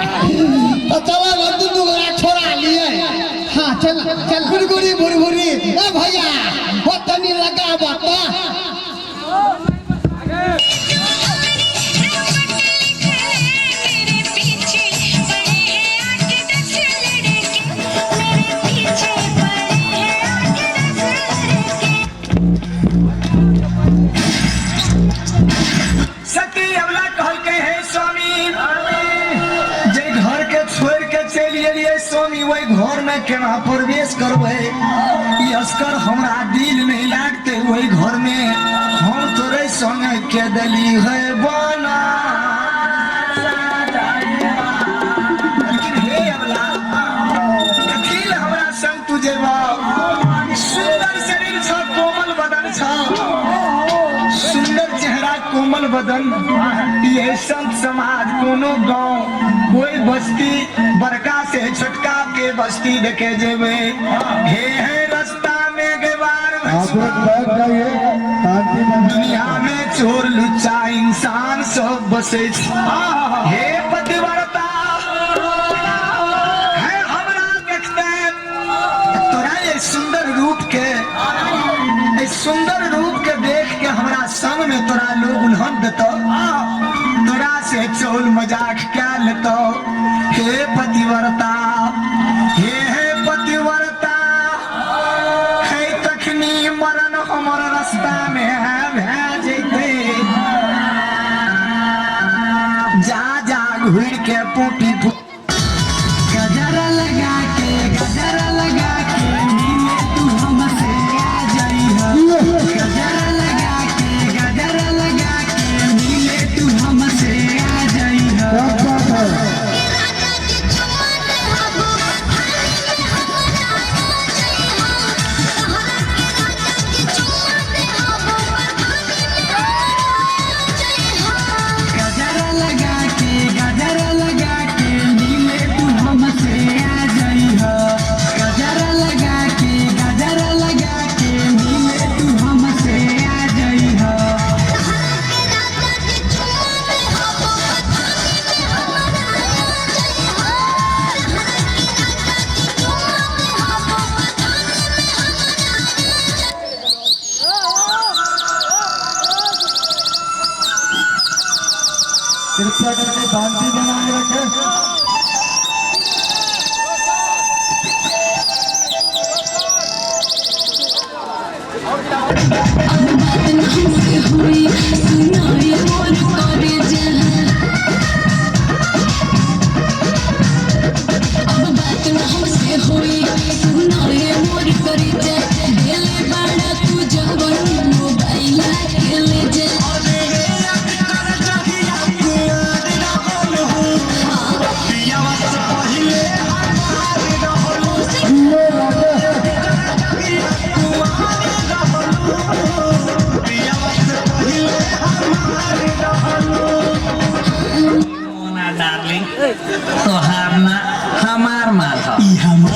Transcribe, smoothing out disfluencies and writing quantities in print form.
तो चलो ना दुनू गोरा छोड़ा लिए। हाँ चल चल। गुड़गुड़ी भुरभुरी ए भैया हो तनी लगा बता। सती अबला कहलकै हे स्वामी, जे घर के छोड़ के चलि एलियै स्वामी, ओहि घर में केना प्रवेश करबै? ई असकर हमरा दिल नहीं लागते ओहि घर में, हम तोरे संगे के देली है बना। लेकिन हे अबला, कथी लए हमरा संग तू जेबा? सुंदर शरीर छ, कोमल बदन छ, सुंदर चेहरा कोमल बदन। ये संत समाज कोनो गांव कोई बस्ती बड़का से छोटका के बस्ती देखे जेबे, हे हे रास्ता में गेवार आप लोग बैठ जाइए, शांति बनाए। दुनिया में चोर लुच्चा इंसान सब बसे छै। हे पतिव्रता, हे हमरा देखते तोरा ये सुंदर रूप के, ये सुंदर रूप के देख के हमरा संग में तोरा लोग उल्हन देतो, तोरा से चोल मजाक क्या लेतो। हे पतिव्रता, हे हे पतिव्रता, हे तखनी मरण हमर रास्ता में है भए जैते। जा जा घुर के पोपी गजरा लगा के, गजरा लगा के मिले तू हमसे आ जाइहा। गजरा लगा के, गजरा लगा के मिले तू हमसे आ जाइहा। क्या बात है। गजरा लगा के, गजरा लगा के मिले तू हमसे आ जाइहा। गजरा लगा के, गजरा लगा के मिले तू हमसे आ जाइहा। कृपया करके शांति बनाए रखें। अब बात नहीं से हुई सुनाई मोर करे जहां।